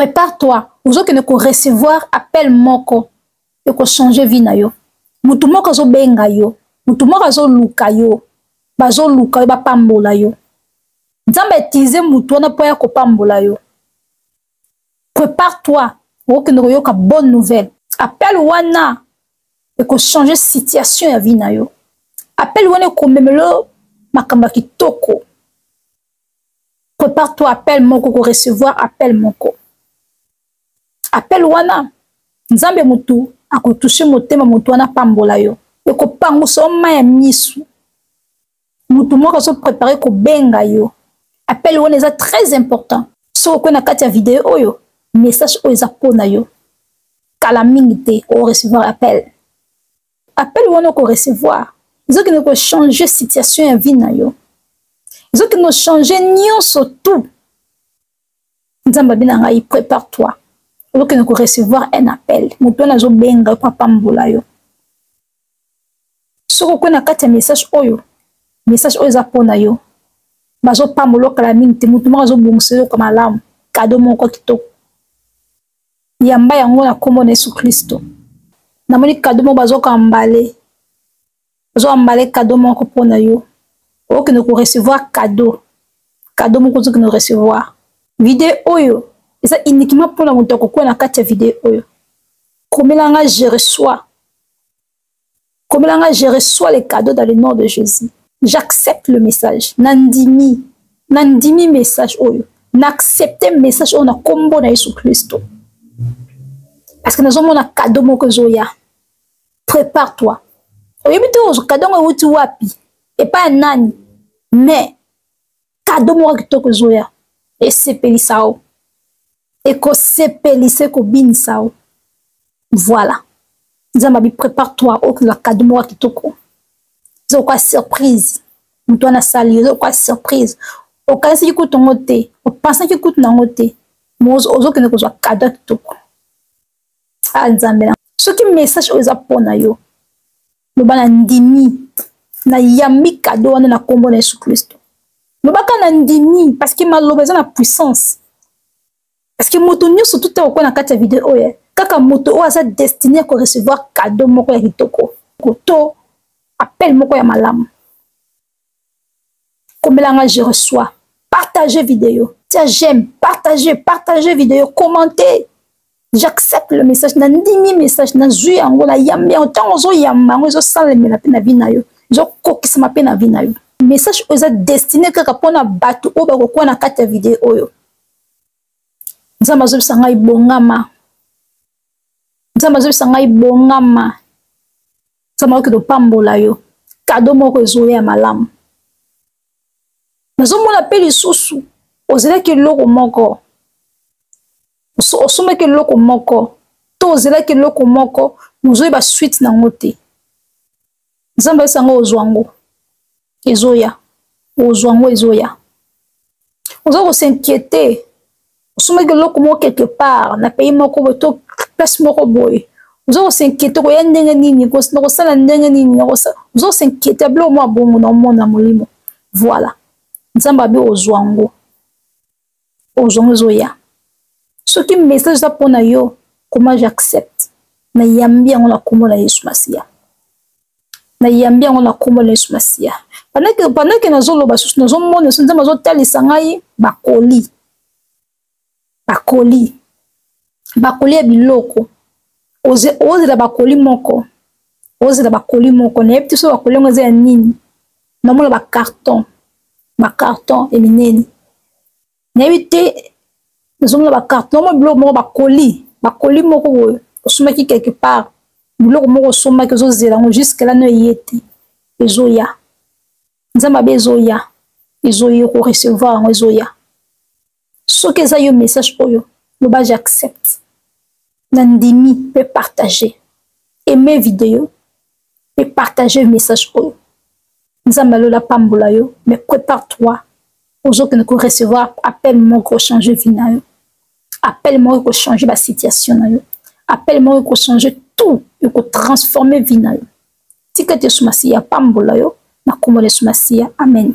Prépare toi, ozokende ko recevoir appel moko ekochange vie na yo. Motu moko azobenga yo, motu moko azoluka yo, bazoluka yo bapambola yo. Nzambe utilize motu wana mpo ya kopambola yo. Prépare toi, okende koyoka bonne nouvelle. Appel wana ekochange situation ya vie na yo. Appel wana ekomemela makambo ya kitoko. Prépare toi, appel moko ko recevoir appel moko. Appel wana Nzambe mutu akotouche motema mutu wana pambola yo. Ekopangusa yo mai ya misu. Mutu moko azo prepare kobenga yo. Appel wana eza très important. Soki okwei na kati ya video oyo, message oyo eza mpo na yo. Kala mingi te o recevoir appel. Appel wana oko recevoir ezokende ko changer situation ya vie na yo. Ezokende ko changer nyonso tout. Nzambe abi na ngai prépare toi. Ozokende ko recevoir un appel. Moto wana azobenga yo mpo apambola yo. Soki okwei na kati ya message oyo, message oyo eza mpo na yo. Bazopambola yo kala mingi te, moto moko azobongisa yo malamu, cadeau moko kitoko. Yamba yango na kombo na Yesu Kristo. Namoni cadeau moko bazoka mbale. Bazoka mbale cadeau moko mpo na yo. Okende ko recevoir cadeau. Cadeau moko ozokende ko recevoir. Video oyo eza uniquement mpo na moto akokwea na kati ya video oyo. Komela nga je reçois. Komela nga je reçois le cadeau dans le nom de Jésus. J'accepte le message. Nandimi. Nandimi message oyo. N'accepte message oyo na kombo na Yesu Kristo. Parce que nazomona cadeau moko ezoya. Prépare-toi. Oyebi te oyo cadeau yango euti wapi? Epai ya nani? Mais cadeau moko kitoko ezoya. Esepelisa yo. Ekosepelisa, ekobinisa yo. Voilà. Nzambe abi prépare toi okozwa cadeau moko kitoko. Eza lokola surprise. Moto wana asali yo, eza lokola surprise. Okanisaki kutu yango te, opansaki kutu na yango te. Ozokende kozwa cadeau ya kitoko. Ah Nzambe na. Soki message oyo eza mpo na yo, loba na ndimi, na yambi cadeau wana na kombo na Yesu Kristo. Lobaka na ndimi parce que maloba eza na puissance. Parce que moto nyonso tout okoya na kati ya video oyo, kaka moto oyo aza destiné ko recevoir cadeau moko ya kitoko to appel moko ya malamu. Komela nga je reçois. Partagez vidéo. Tia j'aime, partagez, partagez vidéo, commentez. J'accepte le message, na ndimi message, na zui yango, na yambi yango, tango ozo yamba yango ezosalemela pe na vie na yo, ezokokisama pe na vie na yo. Message oyo eza destiné kaka mpona bato oyo bakokuwa na kati ya video oyo. Nzambe azobisa ngai bongama. Nzambe azobisa ngai bongama. Nzambe akoki kopambola yo. Cadeau moko ezoya ya malamu. Nazomona pe lisusu ozelaki eloko moko. Osombaki eloko moko to ozelaki eloko moko, ozoyeba suite nango te. Nzambe ayebisa ngo ozwa ngo. Ezoya. Ozwa ngo ezoya. Oza ko s'inquiéter. Osombaki eloko moko quelque part na pays moko boye to place moko boye. Oza ko s'inquiéter koya ndenge nini, nakosala ndenge nini, oza ko s'inquiéter biloko mwa bongo na omona molimo. Voilà. Nzambe abi ozwa ngo. Ozwa ngo ezoya. Soki message eza mpona yo, comment j'accepte? Nayambi yango na kombo na Yesu Masiya. Nayambi yango na kombo na Yesu Masiya. Pendant que nazoloba susu, nazomona susu Nzambe azotalisa ngai bakoli. Bakoli. Bakoli ya biloko. Ozela bakoli moko. Ozela bakoli moko. Nayebi te soki bakoli yango eza ya nini. Namona ba carton. Ba carton ya minene. Nayebi te, nazomona ba carton moko biloko moko bakoli. Bakoli moko boye. Osomaki quelque part. Biloko moko osomaki ozozela yango jusque là no eye te. Ezoya. Nzambe abe ezoya. Ezoya ko recevoir yango ezoya. Soki eza yo message oyo, loba j'accepte. Na ndimi pe partager. Aimer vidéo pe partager message oyo. Nzambe alola pambola yo, mais prépare-toi. Ozokende ko recevoir appel moko changer vie na yo. Appel moko ko changer ba situation na yo. Appel moko ko changer tout, ko transformer vie na yo. Tika Yesu Masiya pambola yo na kombo na Yesu Masiya. Amen.